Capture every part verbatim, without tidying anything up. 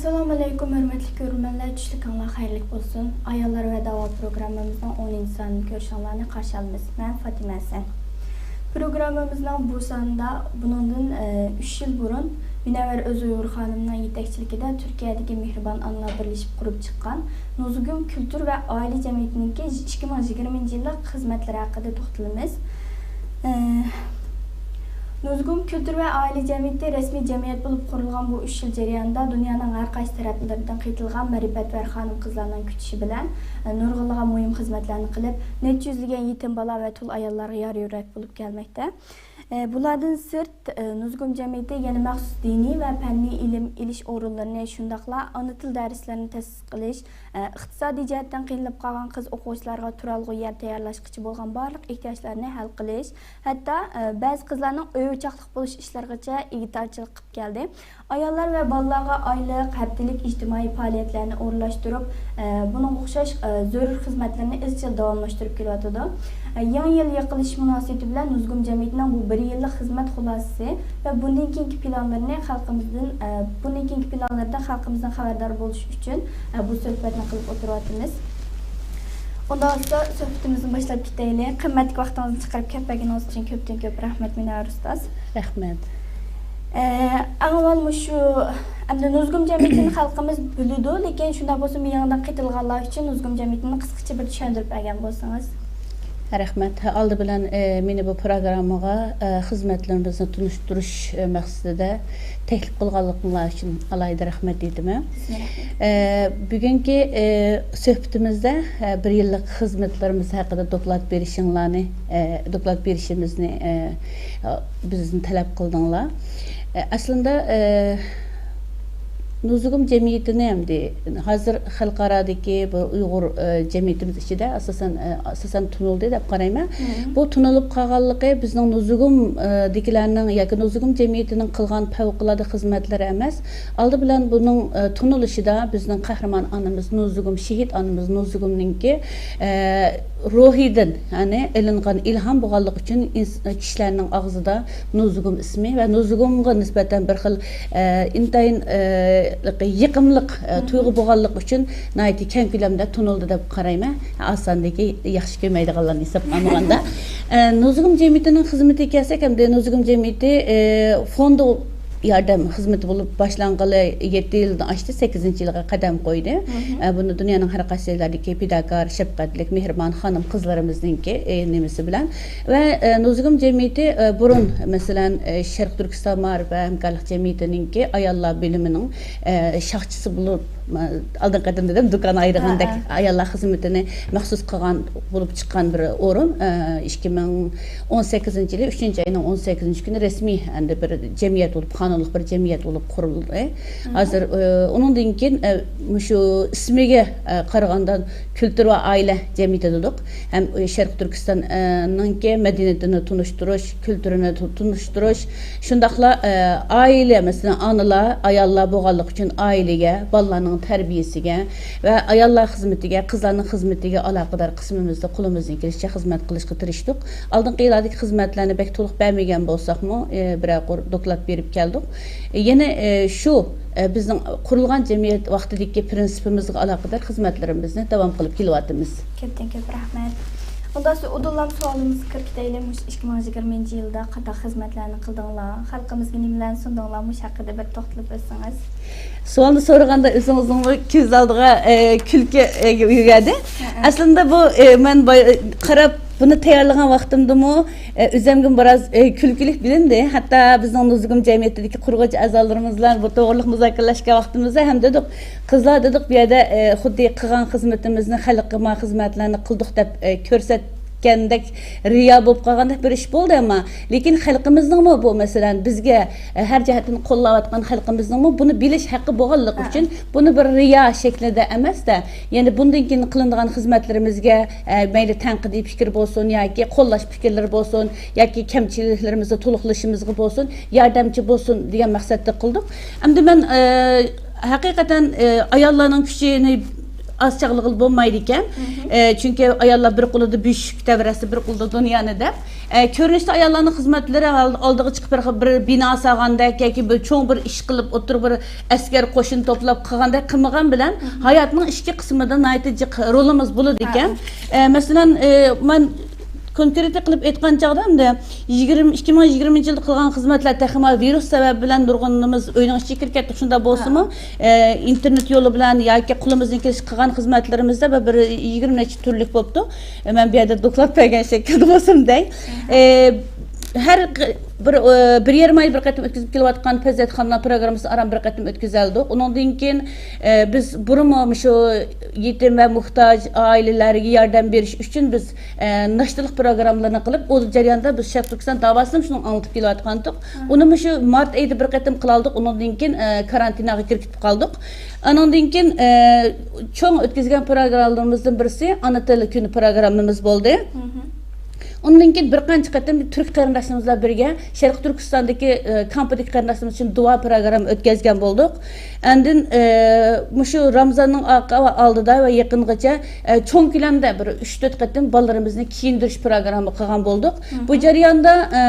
ئەسسالامۇ ئەلەيكۇم، ھۆرمەتلىك كۆرۈرمەنلەر، چۈشلۈكۈڭلار خەيرلىك بولسۇن. ئاياللار ۋە داۋا پروگراممىمىزنىڭ ئونىنچى سانىنى كۆرۈشۈڭلارنى قارشى ئالىمىز. مەن فاتىمە ھەسەن. پروگراممىمىزنىڭ بۇ سانىدا بۇنىڭدىن، ئە، ئۈچ يىل بۇرۇن مۇنەۋۋەر ئۆزۇيغۇر خانىمنىڭ يېتەكچىلىكىدە تۈركىيەدىكى مېھرىبان ئانىلار بىرلىشىپ قۇرۇپ چىققان نۇزۇگۇم كۈلتۈر ۋە ئائىلە جەمئىيىتىنىڭكى ئىككى مىڭ يىگىرمىنچى يىللىق خىزمەتلىرى ھەققىدە توختىلىمىز. ئە، نۇزۇگۇم كۈلتۈر ۋە ئائىلە جەمئىيىتى رەسمىي جەمئىيەت بولۇپ قۇرۇلغان بۇ ئۈچ يىل جەريانىدا دۇنيانىڭ ھەر قايسى تەرەپلىرىدىن قېتىلغان مەرىپەت ۋە خانىم-قىزلارنىڭ كۈچىشى بىلەن، ئە، نۇرغۇنلىغان مۇھىم خىزمەتلەرنى قىلىپ، نەچچە يۈزلىگەن يېتىم بالا ۋە تۇل ئاياللارغا يار-يۆلەك بولۇپ كەلمەكتە. ئە، بۇلاردىن سىرت، ئە، نۇزۇگۇم جەمئىيىتى يەنە مەخسۇس دىنىي ۋە پەننىي ئىلىم ئېلىش ئورۇنلىرىنى، شۇنداقلا ئانا تىل دەرسلىرىنى تەسىس قىلىش، ئە، ئىقتىسادىي جەھەتتىن قىينىلىپ قالغان قىز ئوقۇغۇچىلارغا تۇرالغۇ يەر تەييارلاشقىچە بولغان بارلىق ئېھتىياجلارنى ھەل قىلىش، ھەتتا، ئە، بەزى قىزلارنىڭ ئۆي ئوچاقلىق بولۇش ئىشلىرىغىچە ئىگىدارچىلىق قىلىپ كەلدى. ئاياللار ۋە بالىلارغا ئايلىق، ھەپتىلىك ئىجتىمائىي پائالىيەتلەرنى ئورۇنلاشتۇرۇپ، ئە، بۇنىڭغا ئوخشاش، ئە، زۆرۈر خىزمەتلىرىنى ئىزچىل داۋاملاشتۇرۇپ كېلىۋاتىدۇ. ئە، يېڭى يىل يېقىنلىشىش مۇناسىۋىتى بىلەن نۇزۇگۇم جەمئىيىتىنىڭ بۇ بىر يىللىق خىزمەت خۇلاسىسى ۋە بۇندىن كېيىنكى پىلانلىرىنى خەلقىمىزدىن، ئە، بۇندىن كېيىنكى پىلانلىرىدىن خەلقىمىزدىن خەۋەردار بولۇش ئۈچۈن، ئە، بۇ سۆھبەتنى قىلىپ ئولتۇرۇۋاتىمىز. ئۇنداق بولسا، سۆھبىتىمىزنى باشلاپ كېتەيلى. قىممەتلىك ۋاقتىڭىزنى چىقىرىپ كەپ بەرگىنىڭىز ئۈچۈن كۆپتىن كۆپ رەھمەت، مۇنەۋۋەر ئۇستاز. رەھمەت. ئە، ئەڭ ئاۋۋال مۇشۇ، ئەمدى نۇزۇگۇم جەمئىيىتىنى خەلقىمىز بىلىدۇ، لېكىن شۇنداق بولسىمۇ يېڭىدىن قېتىلغانلار ئۈچۈن نۇزۇگۇم جەمئىيىتىنى قىسقىچە بىر چۈشەندۈرۈپ بەرگەن بولسىڭىز. رەھمەت. ئالدى بىلەن، ئە، مېنى بۇ پروگراممىغا، ئە، خىزمەتلىرىمىزنى تونۇشتۇرۇش، ئە، مەقسىتىدە تەكلىپ قىلغانلىقىڭلار ئۈچۈن ئالاھىدە رەھمەت ئېيتىمەن. سىزگە رەھمەت. ئە، بۈگۈنكى، ئە، سۆھبىتىمىزدە، ئە، بىر يىللىق خىزمەتلىرىمىز ھەققىدە دوكلات بېرىشىڭلارنى، ئە، دوكلات بېرىشىمىزنى، ئە، بىزدىن تەلەپ قىلدىڭلار. ئە، ئەسلىندە، ئە، نۇزۇگۇم جەمئىيىتىنى ئەمدى ھازىر خەلقئارادىكى بۇ ئۇيغۇر، ئە، جەمئىيىتىمىز ئىچىدە ئاساسەن، ئە، ئاساسەن تونۇلدى دەپ قارايمەن. مم. بۇ تونۇلۇپ قالغانلىقى بىزنىڭ نۇزۇگۇم، ئە، دىكىلەرنىڭ ياكى نۇزۇگۇم جەمئىيىتىنىڭ قىلغان پەۋقۇلئاددە خىزمەتلىرى ئەمەس. ئالدى بىلەن بۇنىڭ، ئە، تونۇلۇشىدا بىزنىڭ قەھرىمان ئانىمىز نۇزۇگۇم، شېھىت ئانىمىز نۇزۇگۇمنىڭكى، ئە، روھىدىن، يەنى ئېلىنغان ئىلھام بولغانلىقى ئۈچۈن ئىنس-، كىشىلەرنىڭ ئاغزىدا نۇزۇگۇم ئىسمى ۋە نۇزۇگۇمغا نىسبەتەن بىر خىل، ئە، ئىنتايىن، ئە، يېقىملىق، ئە، تۇيغۇ بولغانلىقى ئۈچۈن ناھايىتى كەڭ كۆلەمدە تونۇلدى دەپ قارايمەن. ئاز ساندىكى ياخشى كۆرمەيدىغانلارنى ھېسابقا ئالمىغاندا. ئە، نۇزۇگۇم جەمئىيىتىنىڭ خىزمىتىگە كەلسەك، ئەمدى نۇزۇگۇم جەمئىيىتى، ئە، فوندى ياردەم خىزمىتى بولۇپ باشلانغىلى يەتتە يىلدىن ئاشتى، سەككىزىنچى يىلىغا قەدەم قويدى. مم. ئە، بۇنى دۇنيانىڭ ھەر قايسى جايلىرىدىكى پىداكار، شەپقەتلىك، مېھرىبان خانىم قىزلىرىمىزنىڭكى، ئە، نېمىسى بىلەن ۋە، ئە، نۇزۇگۇم جەمئىيىتى، ئە، بۇرۇن، مەسىلەن، ئە، شەرقىي تۈركىستان مائارىپ ۋە ھەمكارلىق جەمئىيىتىنىڭكى ئاياللار بۆلۈمىنىڭ، ئە، شاخچىسى بولۇپ، ئە، ئالدىنقى قېتىم دېدىم، دۇكان ئايرىغاندەك ھە، ھە. ئاياللار خىزمىتىنى مەخسۇس قىلغان بولۇپ چىققان بىر ئورۇن. ئە، ئىككى مىڭ ئون سەككىزىنچى يىلى ئۈچىنچى ئاينىڭ ئون سەككىزىنچى كۈنى رەسمىي ئەمدى بىر جەمئىيەت بولۇپ، قانۇنلۇق بىر جەمئىيەت بولۇپ قۇرۇلدى. مم. ھازىر، ئە، ئۇنىڭدىن كېيىن، ئە، مۇشۇ ئىسمىگە، ئە، قارىغاندا كۈلتۈر ۋە ئائىلە جەمئىيىتى دېدۇق. ھەم، ئە، شەرقىي تۈركىستان، ئە، نىڭكى مەدەنىيىتىنى تونۇشتۇرۇش، كۈلتۈرىنى تو-، تونۇشتۇرۇش، شۇنداقلا، ئە، ئائىلە، مەسىلەن، ئانىلار، ئاياللار بولغانلىقى ئۈچۈن ئائىلىگە، بالىلارنىڭ تەربىيەسىگە ۋە ئاياللار خىزمىتىگە، قىزلارنىڭ خىزمىتىگە ئالاقىدار قىسمىمىزدا قولىمىزدىن كېلىشىچە خىزمەت قىلىشقا تىرىشتۇق. ئالدىنقى يىللاردىكى خىزمەتلەرنى بەك تولۇق بەرمىگەن بولساقمۇ، ئە، بىرەر قۇر دوكلات بېرىپ كەلدۇق. ئە، يەنە، ئە، شۇ، ئە، بىزنىڭ قۇرۇلغان جەمئىيەت ۋاقتىدىكى پىرىنسىپىمىزغا ئالاقىدار خىزمەتلىرىمىزنى داۋام قىلىپ كېلىۋاتىمىز. كۆپتىن كۆپ رەھمەت. ئۇنداق بولسا ئۇدۇللام سوئالىمىزغا كىرىپ كېتەيلى. مۇشۇ ئىككى مىڭ يىگىرمىنچى يىلدا قانداق خىزمەتلەرنى قىلدىڭلار؟ خەلقىمىزگە نېمىلەرنى سۇندۇڭلار؟ مۇشۇ ھەققىدە بىر توختىلىپ ئۆتسىڭىز. سوئالنى سورىغاندا ئۆزىڭىزنىڭمۇ كۆز ئالدىغا، ئە، كۈلكە، ئە، يۈگۈردى. ھەئە. ئەسلىندە بۇ، ئە، مەن باي-، قاراپ بۇنى تەييارلىغان ۋاقتىمدىمۇ، ئە، ئۆزۈمگىمۇ بىراز، ئە، كۈلكىلىك بىلىندى. ھەتتا بىزنىڭ نۇزۇگۇم جەمئىيىتىدىكى قۇرغۇچى ئەزالىرىمىز بىلەن بۇ توغرىلىق مۇزاكىرىلەشكەن ۋاقتىمىزدا ھەم دېدۇق، قىزلار دېدۇق، بۇ يەردە، ئە، خۇددى قىلغان خىزمىتىمىزنى، خەلققە ما خىزمەتلەرنى قىلدۇق دەپ، ئە، كۆرسەتكەندەك رىيا بولۇپ قالغاندەك بىر ئىش بولدى، ئەمما لېكىن خەلقىمىزنىڭمۇ بۇ، مەسىلەن، بىزگە، ئە، ھەر جەھەتتىن قوللاۋاتقان خەلقىمىزنىڭمۇ بۇنى بىلىش ھەققى بولغانلىقى ئۈچۈن، بۇنى بىر رىيا شەكلىدە ئەمەس-دە، يەنى بۇندىن كېيىن قىلىنىدىغان خىزمەتلىرىمىزگە، ئە، مەيلى تەنقىدىي پىكىر بولسۇن ياكى قوللاش پىكىرلىرى بولسۇن ياكى كەمچىلىكلىرىمىزنى تولۇقلىشىمىزغا بولسۇن، ياردەمچى بولسۇن دېگەن مەقسەتتە قىلدۇق. ئەمدى مەن، ئە، ھەقىقەتەن، ئە، ئاياللارنىڭ كۈچىنى ئاز چاغلىغىلى بولمايدىكەن. ئە، چۈنكى ئاياللار بىر قولىدا بۆشۈك دەۋرەسى، بىر قولىدا دۇنيانى دەپ. ئە، كۆرۈنۈشتە ئاياللارنىڭ خىزمەتلىرى ئال-، ئالدىغا چىقىپ بىر، بىر بىنا سالغاندەك ياكى بىر چوڭ بىر ئىش قىلىپ، ئوتتۇرا بىر ئەسكەر قوشۇن توپلاپ قىلغاندەك قىلمىغان بىلەن، ھاياتنىڭ ئىچكى قىسمىدا ناھايىتى جىق رولىمىز بولىدىكەن. ئە، مەسىلەن، ئە، مەن كونكرېتلىق قىلىپ ئېيتقان چاغدا، ئەمدى يىگىرمە، ئىككى مىڭ يىگىرمىنچى يىلدا قىلغان خىزمەتلەر تېخىمۇ ۋىرۇس سەۋەبى بىلەن نۇرغۇنىمىز ئۆينىڭ ئىچىگە كىرىپ كەتتۇق. شۇنداق بولسىمۇ، ئە، ئىنتېرنېت يولى بىلەن ياكى قولىمىزدىن كېلىشىچە قىلغان خىزمەتلىرىمىزدە بىر، بىر يىگىرمە نەچچە تۈرلۈك بوپتۇ. ئە، مەن بۇ يەردە دوكلات بەرگەن شەكىلدە بولسۇن دەي. ئە، ھەر ق-، بىر، ئە، بىر يېرىم ئاي بىر قېتىم ئۆتكۈزۈپ كېلىۋاتقان پەزىلەت خانىملار پروگراممىسىنى ئاران بىر قېتىم ئۆتكۈزەلدۇق. ئۇنىڭدىن كېيىن، ئە، بىز بۇرۇنمۇ مۇشۇ يېتىم ۋە موھتاج ئائىلىلەرگە ياردەم بېرىش ئۈچۈن بىز ئە، ناشتىلىق پروگراممىلىرىنى قىلىپ، ئۇ جەرياندا بىز شەرقىي تۈركىستان داۋاسىنى شۇنىڭ ئاڭلىتىپ كېلىۋاتقانتۇق. ئۇنى مۇشۇ مارت ئېيىدا بىر قېتىم قىلالدۇق، ئۇنىڭدىن كېيىن، ئە، كارانتىناغا كىرىپ كېتىپ قالدۇق. ئانىڭدىن كېيىن، ئە، چوڭ ئۆتكۈزگەن پروگراممىلىرىمىزدىن بىرسى ئانا تىل كۈنى پروگراممىمىز بولدى. ئۇنىڭدىن كېيىن بىر قانچە قېتىم تۈرك قېرىنداشلىرىمىز بىلەن بىرگە شەرقىي تۈركىستاندىكى، ئە، كامپىدىكى قېرىنداشلىرىمىز ئۈچۈن دۇئا پروگرامما ئۆتكۈزگەن بولدۇق. ئاندىن، ئە، مۇشۇ رامزاننىڭ ئا-، ئالدىدا ۋە يېقىنغىچە، ئە، چوڭ كۆلەمدە بىر ئۈچ تۆت قېتىم بالىلىرىمىزنى كىيىندۈرۈش پروگرامما قىلغان بولدۇق. بۇ جەرياندا، ئە،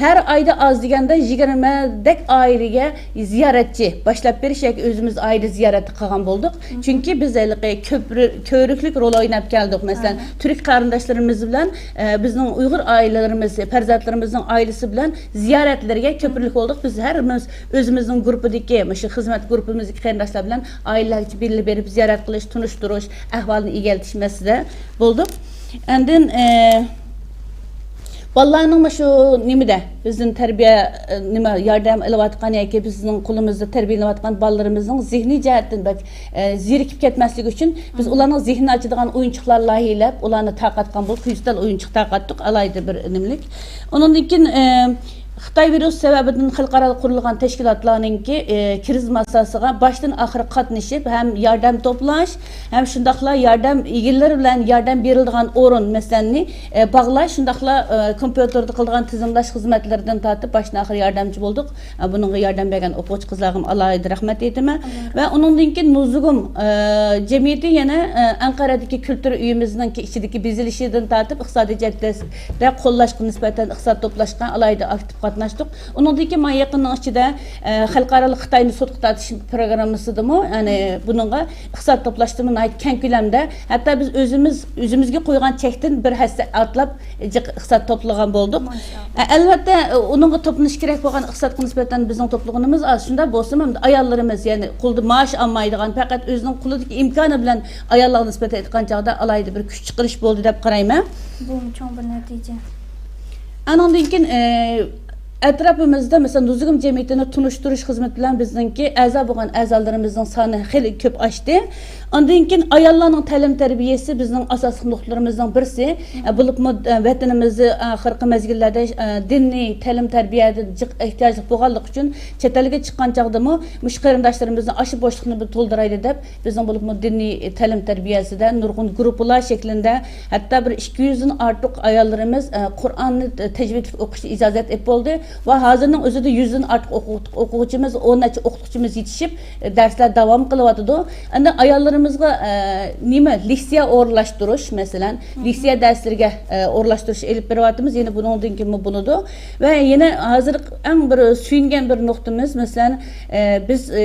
ھەر ئايدا ئاز دېگەندە يىگىرمەدەك ئائىلىگە زىيارەتچى باشلاپ بېرىش ياكى ئۆزىمىز ئائىلە زىيارەتى قىلغان بولدۇق. چۈنكى بىز ھېلىقى كۆپرە-، كۆۋرۈكلۈك رول ئويناپ كەلدۇق. مەسىلەن، تۈرك قېرىنداشلىرىمىز بىلەن، ئە، بىزنىڭ ئۇيغۇر ئائىلىلىرىمىز، پەرزەنتلىرىمىزنىڭ ئائىلىسى بىلەن زىيارەتلىرىگە كۆپرىلىك بولدۇق. بىز ھەممىمىز ئۆزىمىزنىڭ گۇرۇپپىدىكى، مۇشۇ خىزمەت گۇرۇپپىمىزدىكى قېرىنداشلار بىلەن ئائىلىلەرگىچە بىللە بېرىپ زىيارەت قىلىش، تونۇشتۇرۇش، ئەھۋالنى ئىگىلىتىش مەسىلىدە بولدۇق. ئاندىن، ئە، بالىلارنىڭ مۇشۇ نېمىدە بىزدىن تەربىيە، ئە، نېمە، ياردەم ئېلىۋاتقان ياكى بىزنىڭ قولىمىزدا تەربىيەلىنىۋاتقان بالىلىرىمىزنىڭ زېھنىي جەھەتتىن بەك، ئە، زېرىكىپ كەتمەسلىكى ئۈچۈن بىز ئۇلارنىڭ زېھنىنى ئاچىدىغان ئويۇنچۇقلار لايىھەلەپ، ئۇلارنى تارقاتقان بولۇپ، دىجىتال ئويۇنچۇق تارقاتتۇق، ئالاھىدە بىر نېمىلىك. ئۇنىڭدىن كېيىن، ئە، خىتاي ۋىرۇسى سەۋەبىدىن خەلقئارالىق قۇرۇلغان تەشكىلاتلارنىڭكى، ئە، كىرىزىس ماسساسىغا باشتىن ئاخىر قاتنىشىپ، ھەم ياردەم توپلاش، ھەم شۇنداقلا ياردەم ئىگىلىرى بىلەن ياردەم بېرىلىدىغان ئورۇن مەسىلىنى، ئە، باغلاش، شۇنداقلا، ئە، كومپيۇتېردا قىلىدىغان تىزىملاش خىزمەتلىرىدىن تارتىپ باشتىن ئاخىر ياردەمچى بولدۇق. ئە، بۇنىڭغا ياردەم بەرگەن ئوقۇغۇچى قىزلارغىمۇ ئالاھىدە رەھمەت ئېيتىمەن. ۋە ئۇنىڭدىن كېيىن نۇزۇگۇم، ئە، جەمئىيىتى يەنە، ئە، ئەنقەرەدىكى كۈلتۈر ئۆيىمىزنىڭكى ئىچىدىكى بېزىلىشىدىن تارتىپ ئىقتىسادىي جەھەتتە قوللاشقا نىسبەتەن ئىقتىساد توپلاشقا ئالاھىدە ئاكتىپ قاتناشتۇق. ئۇنىڭدىن كېيىن مانا يېقىننىڭ ئىچىدە، ئە، خەلقئارالىق خىتاينى سوتقا تارتىش پروگراممىسىدىمۇ، يەنى بۇنىڭغا ئىقتىساد توپلاشتىمۇ ناھايىتى كەڭ كۆلەمدە، ھەتتا بىز ئۆزىمىز، ئۆزىمىزگە قويغان چەكتىن بىر ھەسسە ئاتلاپ جىق ئىقتىساد توپلىغان بولدۇق. ئە، ئەلۋەتتە، ئۇنىڭغا توپلىنىش كېرەك بولغان ئىقتىسادقا نىسبەتەن بىزنىڭ توپلىغىنىمىز ئاز. شۇنداق بولسىمۇ، ئاياللىرىمىز، يەنى قولدا مائاش ئالمايدىغان، پەقەت ئۆزىنىڭ قولىدىكى ئىمكانى بىلەن ئاياللارغا نىسبەتەن ئېيتقان چاغدا ئالاھىدە بىر كۈچ چىقىرىش بولدى دەپ قارايمەن. بۇمۇ چوڭ بىر نەتىجە. ئانىڭدىن كېيىن، ئە، ئەتراپىمىزدا، مەسىلەن، نۇزۇگۇم جەمئىيىتىنى تونۇشتۇرۇش خىزمىتى بىلەن بىزنىڭكى ئەزا بولغان ئەزالىرىمىزنىڭ سانى خېلى كۆپ ئاشتى. ئاندىن كېيىن ئاياللارنىڭ تەلىم تەربىيەسى بىزنىڭ ئاساسلىق نۇقتىلىرىمىزنىڭ بىرسى. ئە، بولۇپمۇ، ئە، ۋەتىنىمىزدە ئاخىرقى مەزگىللەردە، ئە، دىنىي تەلىم تەربىيەدە جىق ئېھتىياجلىق بولغانلىقى ئۈچۈن، چەت ئەلگە چىققان چاغدىمۇ مۇشۇ قېرىنداشلىرىمىزنىڭ ئاشۇ بوشلۇقنى بىر تولدۇرايلى دەپ، بىزنىڭ بولۇپمۇ دىنىي تەلىم تەربىيەسىدە نۇرغۇن گۇرۇپپىلار شەكلىدە، ھەتتا بىر ئىككى يۈزدىن ئارتۇق ئاياللىرىمىز، ئە، قۇرئاننى تەجۋىدلىك ئوقۇشقا ئىجازەت ئېلىپ بولدى ۋە ھازىرنىڭ ئۆزىدە يۈزدىن ئارتۇق ئوقۇ-، ئوقۇغۇچىمىز، ئون نەچچە ئوقۇتقۇچىمىز يېتىشىپ، ئە، دەرسلەر داۋام قىلىۋاتىدۇ. ئەمدى ئاياللىرىمىزغا، ئە، نېمە، لېكسىيە ئورۇنلاشتۇرۇش، مەسىلەن، لېكسىيە دەرسلىرىگە، ئە، ئورۇنلاشتۇرۇش ئېلىپ بېرىۋاتىمىز. يەنە بۇنىڭدىن كېيىنمۇ بولىدۇ. ۋە يەنە ھازىر ئەڭ بىر سۆيۈنگەن بىر نۇقتىمىز، مەسىلەن، ئە، بىز، ئە،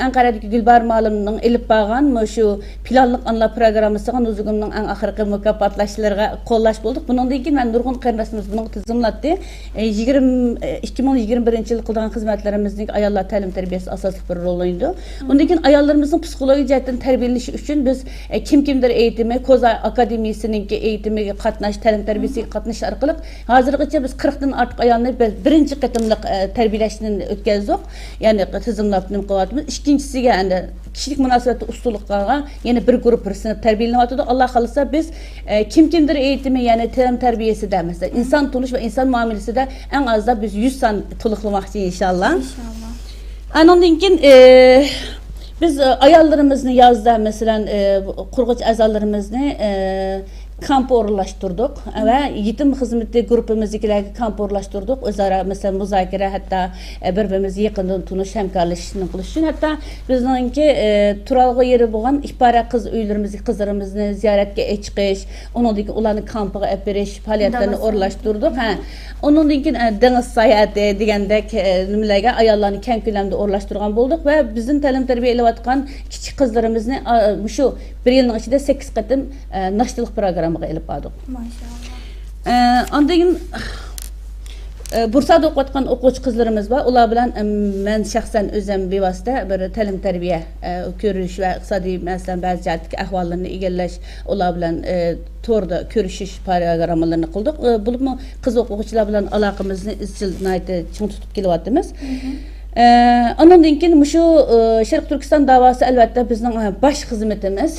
ئەنقەرەدىكى گۈلبارىم ئالىمنىڭ ئېلىپ بارغان مۇشۇ پىلانلىق ئانىلار پروگراممىسىغا نۇزۇگۇمنىڭ ئەڭ ئاخىرقى مۇكاپاتلاشلىرىغا قوللاش بولدۇق. بۇنىڭدىن كېيىن مەن نۇرغۇن قېرىنداشلىرىمىز بۇنىڭغا تىزىملاتتى. ئە، يىگىرمە، ئىككى مىڭ يىگىرمە بىرىنچى يىل قىلىدىغان خىزمەتلىرىمىزنىڭ ئاياللار تەلىم تەربىيەسى ئاساسلىق بىر رول ئوينىيدۇ. ئۇندىن كېيىن ئاياللىرىمىزنىڭ پسىخولوگىيە جەھەتتىن تەربىيەلىنىشى ئۈچۈن بىز، ئە، كىم كىمدۇر ئېيتىمى، كوزا ئاكادېمىيىسىنىڭكى ئېيتىمىگە قاتناش، تەلىم تەربىيەسىگە قاتنىشىش ئارقىلىق ھازىرغىچە بىز قىرىقتىن ئارتۇق ئايالنى بىر-، بىرىنچى قېتىملىق، ئە، تەربىيەلەشنى ئۆتكۈزدۇق. يەنى تىزىملاپ نېمە قىلىۋاتىمىز. ئىككىنچىسىگە ئەمدى كىشىلىك مۇناسىۋەتتە ئۇستىلىقلارغا يەنە بىر گۇرۇپپا سىنىپ تەربىيەلىنىۋاتىدۇ. ئاللا خالىسا بىز، ئە، كىم كىمدۇر ئېيتىمى، يەنى تەلىم تەربىيەسىدە، مەسىلەن، ئىنسان تونۇش ۋە ئىنسان مۇئامىلىسىدە ئەڭ ئازدا بىز يۈز سان تولۇقلىماقچى، ئىنشاللا. ئىنشاللا. ئانىڭدىن كېيىن، ئە، بىز، ئە، ئاياللىرىمىزنى يازدا، مەسىلەن، ئە، قۇرغۇچى ئەزالىرىمىزنى، ئە، كامپ ئورۇنلاشتۇردۇق ۋە يېتىم خىزمىتى گۇرۇپپىمىزدىكىلەرگە كامپ ئورۇنلاشتۇردۇق. ئۆزئارا، مەسىلەن، مۇزاكىرە، ھەتتا، ئە، بىر-بىرىمىزنى يېقىندىن تونۇش، ھەمكارلىشىشنى قىلىش ئۈچۈن. ھەتتا بىزنىڭكى، ئە، تۇرالغۇ يېرى بولغان ئىپارە قىز ئۆيلىرىمىزدىكى قىزلىرىمىزنى زىيارەتكە ئېچىقىش، ئۇنىڭدىن كېيىن ئۇلارنى كامپىغا ئېلىپ بېرىش پائالىيەتلىرىنى دېڭىز ئورۇنلاشتۇردۇق. ھە. ئۇنىڭدىن كېيىن، ئە، دېڭىز ساياھىتى دېگەندەك، ئە، نېمىلەرگە ئاياللارنى كەڭ كۆلەمدە ئورۇنلاشتۇرغان بولدۇق ۋە بىزدىن تەلىم-تەربىيە ئېلىۋاتقان كىچىك قىزلىرىمىزنى، ئا، مۇشۇ بىر يىلنىڭ ئىچىدە سەككىز قېتىم، ئە، ناشتىلىق پىروگراممىغا ئېلىپ باردۇق. ماشائاللا. ئە، ئاندىن كېيىن، ئە، بۇرسادا ئوقۇۋاتقان ئوقۇغۇچى قىزلىرىمىز بار. ئۇلار بىلەن، ئەم، مەن شەخسەن ئۆزۈم بىۋاسىتە بىر تەلىم-تەربىيە، ئە، كۆرۈش ۋە ئىقتىسادىي، مەسىلەن، بەزى جەھەتتىكى ئەھۋاللىرىنى ئىگىلەش، ئۇلار بىلەن، ئە، توردا كۆرۈشۈش پىروگراممىلىرىنى قىلدۇق. ئە، بولۇپمۇ قىز ئوقۇغۇچىلار بىلەن ئالاقىمىزنى ئىزچىل، ناھايىتى چىڭ تۇتۇپ كېلىۋاتىمىز. ئە، ئانىڭدىن كېيىن مۇشۇ، ئە، شەرقىي تۈركىستان داۋاسى، ئەلۋەتتە، بىزنىڭ، ئە، باش خىزمىتىمىز.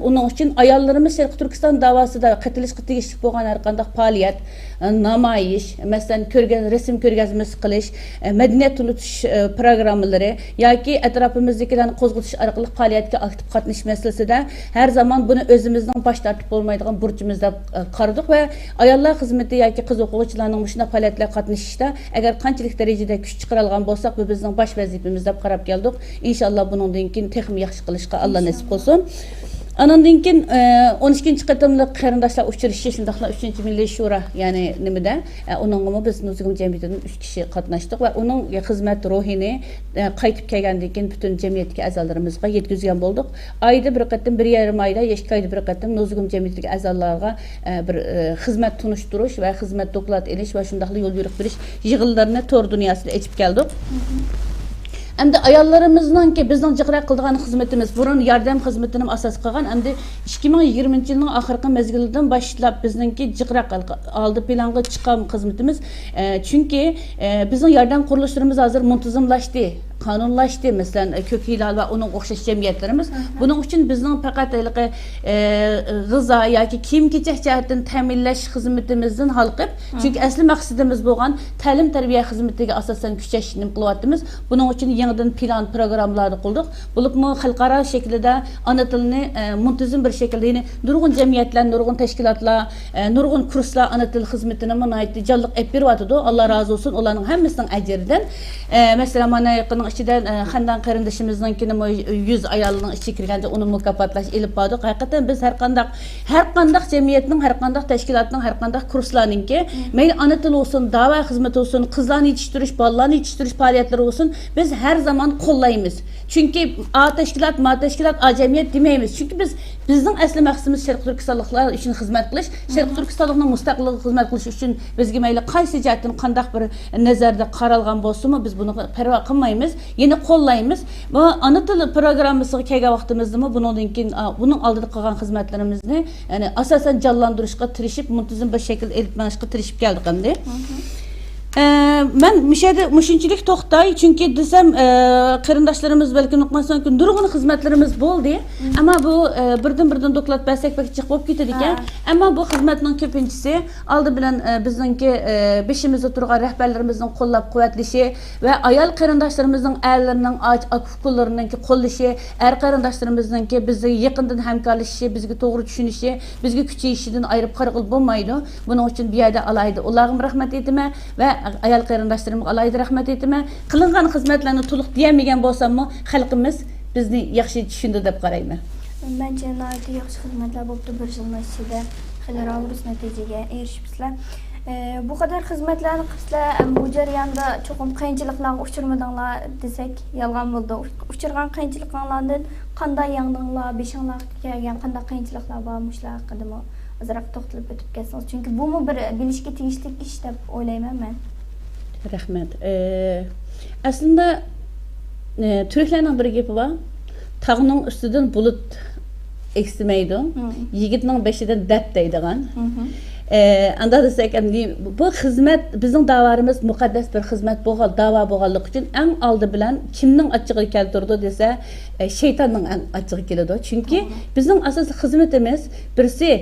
ئۇنىڭ ئۈچۈن ئاياللىرىمىز شەرقىي تۈركىستان داۋاسىدا قېتىلىشقا تېگىشلىك بولغان ھەر قانداق پائالىيەت، ئە، نامايىش، مەسىلەن، كۆرگەز-، رەسىم كۆرگەزمىسى قىلىش، ئە، مەدەنىيەت تونۇتۇش، ئە، پىروگراممىلىرى ياكى ئەتراپىمىزدىكىلەرنى قوزغىتىش ئارقىلىق پائالىيەتكە ئاكتىپ قاتنىشىش مەسىلىسىدە ھەر زامان بۇنى ئۆزىمىزنىڭ باش تارتىپ بولمايدىغان بۇرچىمىز دەپ، ئە، قارىدۇق ۋە ئاياللار خىزمىتى ياكى قىز ئوقۇغۇچىلارنىڭ مۇشۇنداق پائالىيەتلەرگە قاتنىشىشىدا ئەگەر قانچىلىك دەرىجىدە كۈچ چىقىرالىغان بولساق، بۇ بىزنىڭ باش ۋەزىپىمىز دەپ قاراپ كەلدۇق. ئىنشاللا بۇنىڭدىن كېيىن تېخىمۇ ياخشى قىلىشقا ئاللا نېسىپ قىلسۇن. ئانىڭدىن كېيىن، ئە، ئون ئىككىنچى قېتىملىق قېرىنداشلار ئۇچرىشىشى، شۇنداقلا ئۈچىنچى مىللىي شورا، يەنى نېمىدە، ئە، ئۇنىڭغىمۇ بىز نۇزۇگۇم جەمئىيىتىدىن ئۈچ كىشى قاتناشتۇق ۋە ئۇنىڭ خىزمەت روھىنى، ئە، قايتىپ كەلگەندىن كېيىن پۈتۈن جەمئىيەتتىكى ئەزالىرىمىزغا يەتكۈزگەن بولدۇق. ئايدا بىر قېتىم، بىر يېرىم ئايدا يا ئىككى ئايدا بىر قېتىم نۇزۇگۇم جەمئىيىتىدىكى ئەزالارغا، ئە، بىر، ئە، خىزمەت تونۇشتۇرۇش ۋە خىزمەت دوكلات ئېلىش ۋە شۇنداقلا يول يورۇق بېرىش يىغىنلىرىنى تور دۇنياسىدا ئېچىپ كەلدۇق. ئەمدى ئاياللىرىمىزنىڭكى بىزنىڭ جىقراق قىلىدىغان خىزمىتىمىز، بۇرۇن ياردەم خىزمىتىنى ئاساس قىلغان، ئەمدى ئىككى مىڭ يىگىرمىنچى يىلنىڭ ئاخىرقى مەزگىلىدىن باشلاپ بىزنىڭكى جىقراق ئالدى پىلانغا چىققان خىزمىتىمىز. ئە، چۈنكى، ئە، بىزنىڭ ياردەم قۇرۇلۇشلىرىمىز ھازىر مۇنتىزىملاشتى، قانۇنلاشتى. مەسىلەن، كۆك ھىلال ۋە ئۇنىڭغا ئوخشاش جەمئىيەتلىرىمىز. بۇنىڭ ئۈچۈن بىزنىڭ پەقەت ھېلىقى، ئە، غىزا ياكى كىيىم-كېچەك جەھەتتىن تەمىنلەش خىزمىتىمىزدىن ھالقىپ، چۈنكى ئەسلى مەقسىتىمىز بولغان تەلىم-تەربىيە خىزمىتىگە ئاساسەن كۈچەش نېمە قىلىۋاتىمىز. بۇنىڭ ئۈچۈن يېڭىدىن پىلان، پىروگراممىلارنى قۇردۇق. بولۇپمۇ خەلقئارا شەكىلدە ئانا تىلنى، ئە، مۇنتىزىم بىر شەكىلدە، يەنى نۇرغۇن جەمئىيەتلەر، نۇرغۇن تەشكىلاتلار، ئە، نۇرغۇن كۇرسلار ئانا تىل خىزمىتىنىمۇ ناھايىتى جانلىق ئېلىپ بېرىۋاتىدۇ. ئاللا رازى بولسۇن ئۇلارنىڭ ھەممىسىنىڭ ئەجرىدىن. ئە، مەسىلەن، مانا يېقىننىڭ ئىچىدە، ئە، خەندان قېرىندىشىمىزنىڭكىنىمۇ يۈز ئايالنىڭ ئىچىگە كىرگەندە ئۇنى مۇكاپاتلاش ئېلىپ باردۇق. ھەقىقەتەن بىز ھەر قانداق، ھەر قانداق جەمئىيەتنىڭ، ھەر قانداق تەشكىلاتنىڭ، ھەر قانداق كۇرسلارنىڭكى، مەيلى ئانا تىل بولسۇن، داۋا خىزمىتى بولسۇن، قىزلارنى يېتىشتۈرۈش، بالىلارنى يېتىشتۈرۈش پائالىيەتلىرى بولسۇن، بىز ھەر زامان قوللايمىز. چۈنكى ئا تەشكىلات، ما تەشكىلات، ئا جەمئىيەت دېمەيمىز. چۈنكى بىز، بىزنىڭ ئەسلى مەقسىتىمىز شەرقىي تۈركىستانلىقلار ئۈچۈن خىزمەت قىلىش، شەرقىي تۈركىستانلىقنىڭ مۇستەقىللىقىغا خىزمەت قىلىش ئۈچۈن بىزگە مەيلى قايسى جەھەتتىن قانداق بىر نەزەردە قارالغان بولسىمۇ، بىز بۇنىڭغا پەرۋا قىلمايمىز. يەنە قوللايمىز. بۇ ئانا تىل پىروگراممىسىغا كەلگەن ۋاقتىمىزدىمۇ بۇنىڭدىن كېيىن، ئا، بۇنىڭ ئالدىدا قىلغان خىزمەتلىرىمىزنى، يەنى ئاساسەن جانلاندۇرۇشقا تىرىشىپ، مۇنتىزىم بىر شەكىلدە ئېلىپ مېڭىشقا تىرىشىپ كەلدۇق ئەمدى. ئە، مەن مۇشۇ يەردە مۇشۇنچىلىك توختاي، چۈنكى دېسەم، ئە، قېرىنداشلىرىمىز بەلكىم ئۇقماسلىقى مۇمكىن، نۇرغۇن خىزمەتلىرىمىز بولدى. ئەمما بۇ، ئە، بىردىن-بىردىن دوكلات بەرسەك بەك جىق بولۇپ كېتىدىكەن. ئەمما بۇ خىزمەتنىڭ كۆپىنچىسى ئالدى بىلەن، ئە، بىزنىڭكى، ئە، بېشىمىزدا تۇرغان رەھبەرلىرىمىزنىڭ قوللاپ-قۇۋۋەتلىشى ۋە ئايال قېرىنداشلىرىمىزنىڭ، ئەرلىرىنىڭ، ئاچ-، ئاكا-ئۇكىلىرىنىڭكى قوللىشى، ئەر قېرىنداشلىرىمىزنىڭكى بىزگە يېقىندىن ھەمكارلىشىشى، بىزگە توغرا چۈشىنىشى، بىزگە كۈچىيىشىدىن ئايرىپ قارىغىلى بولمايدۇ. بۇنىڭ ئۈچۈن بۇ يەردە ئالاھىدە ئۇلارغىمۇ رەھمەت ئېيتىمەن ۋە ئايال قېرىنداشلىرىمغا ئالاھىدە رەھمەت ئېيتىمەن. قىلىنغان خىزمەتلەرنى تولۇق دېيەلمىگەن بولساممۇ، خەلقىمىز بىزنى ياخشى چۈشىندى دەپ قارايمەن. مەنچە ناھايىتى ياخشى خىزمەتلەر بوپتۇ، بىر يىلنىڭ ئىچىدە خېلى راۋۇرۇس نەتىجىگە ئېرىشىپسىلەر. ئى، بۇ قەدەر خىزمەتلەرنى قىپسىلەر، ئەمما بۇ جەرياندا چوقۇم قىيىنچىلىقلارغا ئۇچرىمىدىڭلار دېسەك يالغان بولىدۇ. ئۇچرىغان قىيىنچىلىقىڭلاردىن قانداق يەڭدىڭلار، بېشىڭلارغا كەلگەن قانداق قىيىنچىلىقلار بار، مۇشۇلار ھەققىدىمۇ ئازراق توختىلىپ ئۆتۈپ كەتسىڭىز. چۈنكى بۇمۇ بىر بىلىشكە تېگىشلىك ئىش دەپ ئويلايمەن مەن. رەھمەت. ئى، ئەسلىندە، ئى، تۈركلەرنىڭ بىر گېپى بار، تاغنىڭ ئۈستىدىن بۇلۇت ئېگسىمەيدۇ، يىگىتنىڭ بېشىدىن دەرد دەيدىغان. ئى، ئانداق دېسەك، ئەمدى بۇ خىزمەت، بىزنىڭ داۋالىرىمىز مۇقەددەس بىر خىزمەت بولغان، داۋا بولغانلىقى ئۈچۈن ئەڭ ئالدى بىلەن كىمنىڭ ئاچچىقى كەلتۈرىدۇ دېسە، ئى، شەيتاننىڭ ئەڭ ئاچچىقى كېلىدۇ. چۈنكى بىزنىڭ ئاساسلىق خىزمىتىمىز بىرسى،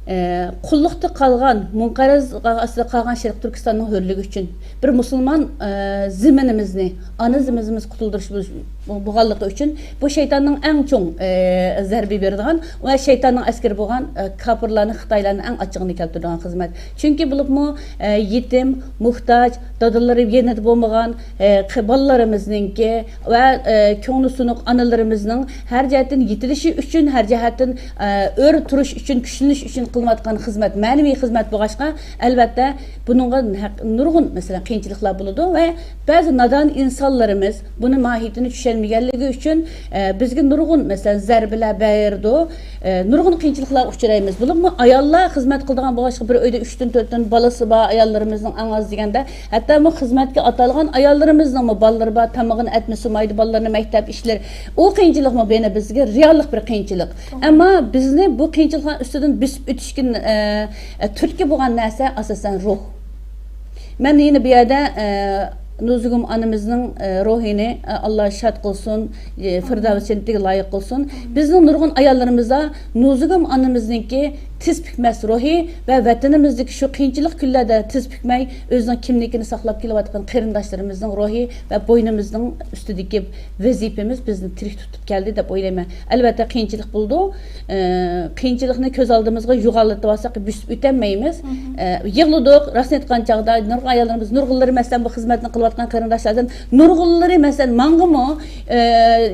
ئى، قۇللۇقتا قالغان، مۇنقەرز ئاستىدا قالغان شەرقىي تۈركىستاننىڭ ھۆرلۈكى ئۈچۈن، بىر مۇسۇلمان، ئى، زېمىنىمىزنى، ئانا زېمىنىمىزنى قۇتۇلدۇرۇش بولۇش، بولغانلىقى ئۈچۈن، بۇ شەيتاننىڭ ئەڭ چوڭ، ئە، زەربە بېرىدىغان ۋە شەيتاننىڭ ئەسكىرى بولغان، ئە، كاپىرلارنى، خىتايلارنى ئەڭ ئاچچىقىنى كەلتۈرىدىغان خىزمەت. چۈنكى بولۇپمۇ، ئە، يېتىم، موھتاج، دادىلىرى يېنىدا بولمىغان، ئە، قى-، بالىلىرىمىزنىڭكى ۋە، ئە، كۆڭلى سۇنۇق ئانىلىرىمىزنىڭ ھەر جەھەتتىن يېتىلىشى ئۈچۈن، ھەر جەھەتتىن، ئە، ئۆر تۇرۇش ئۈچۈن، كۈچلىنىش ئۈچۈن قىلىنىۋاتقان خىزمەت، مەنىۋى خىزمەت بولغاچقا، ئەلۋەتتە، بۇنىڭغا ھەق-، نۇرغۇن، مەسىلەن، قىيىنچىلىقلار بولىدۇ ۋە بەزى نادان ئىنسانلىرىمىز بۇنى ماھىيىتىنى چۈشەنمىگەنلىكى ئۈچۈن، ئە، بىزگە نۇرغۇن، مەسىلەن، زەربىلەر بېرىدۇ. ئە، نۇرغۇن قىيىنچىلىقلارغا ئۇچرايمىز. بولۇپمۇ ئاياللار خىزمەت قىلىدىغان بولغاچقا، بىر ئۆيدە ئۈچتىن، تۆتتىن بالىسى بار ئاياللىرىمىزنىڭ ئەڭ ئاز دېگەندە، ھەتتا بۇ خىزمەتكە ئاتالغان ئاياللىرىمىزنىڭمۇ بالىلىرى بار، تامىقىنى ئەتمىسە سۇمايدۇ، بالىلىرىنى مەكتەپ ئىشلىرى. ئۇ قىيىنچىلىقمۇ يەنە بىزگە رېئاللىق بىر قىيىنچىلىق. ئەمما بىزنى بۇ قىيىنچىلىقلار ئۈستىدىن بۆسۈپ ئۆتۈشكە، ئە، ئە، تۈرتكە بولغان نەرسە ئاساسەن روھ. مەن يەنە بۇ يەردە، ئە، نۇزۇگۇم ئانىمىزنىڭ، ئە، روھىنى، ئە، ئاللا شاد قىلسۇن، ئە، فىردەۋس جەننىتىگە لايىق قىلسۇن. بىزنىڭ نۇرغۇن ئاياللىرىمىزدا نۇزۇگۇم ئانىمىزنىڭكى تىز پۈكمەس روھى ۋە ۋەتىنىمىزدىكى شۇ قىيىنچىلىق كۈنلەردە تىز پۈكمەي، ئۆزىنىڭ كىملىكىنى ساقلاپ كېلىۋاتقان قېرىنداشلىرىمىزنىڭ روھى ۋە بوينىمىزنىڭ ئۈستىدىكى ۋەزىپىمىز بىزنى تىرىك تۇتۇپ كەلدى دەپ ئويلايمەن. ئەلۋەتتە، قىيىنچىلىق بولىدۇ. ئە، قىيىنچىلىقنى كۆز ئالدىمىزغا يوغانلىتىۋالساق، بۆسۈپ ئۆتەلمەيمىز. ئە، يىغلىدۇق. راستىنى ئېيتقان چاغدا، نۇرغۇن ئاياللىرىمىز، نۇرغۇنلىرى، مەسىلەن، بۇ خىزمەتنى قىلىۋاتقان قېرىنداشلاردىن نۇرغۇنلىرى، مەسىلەن، ماڭىمۇ، ئە،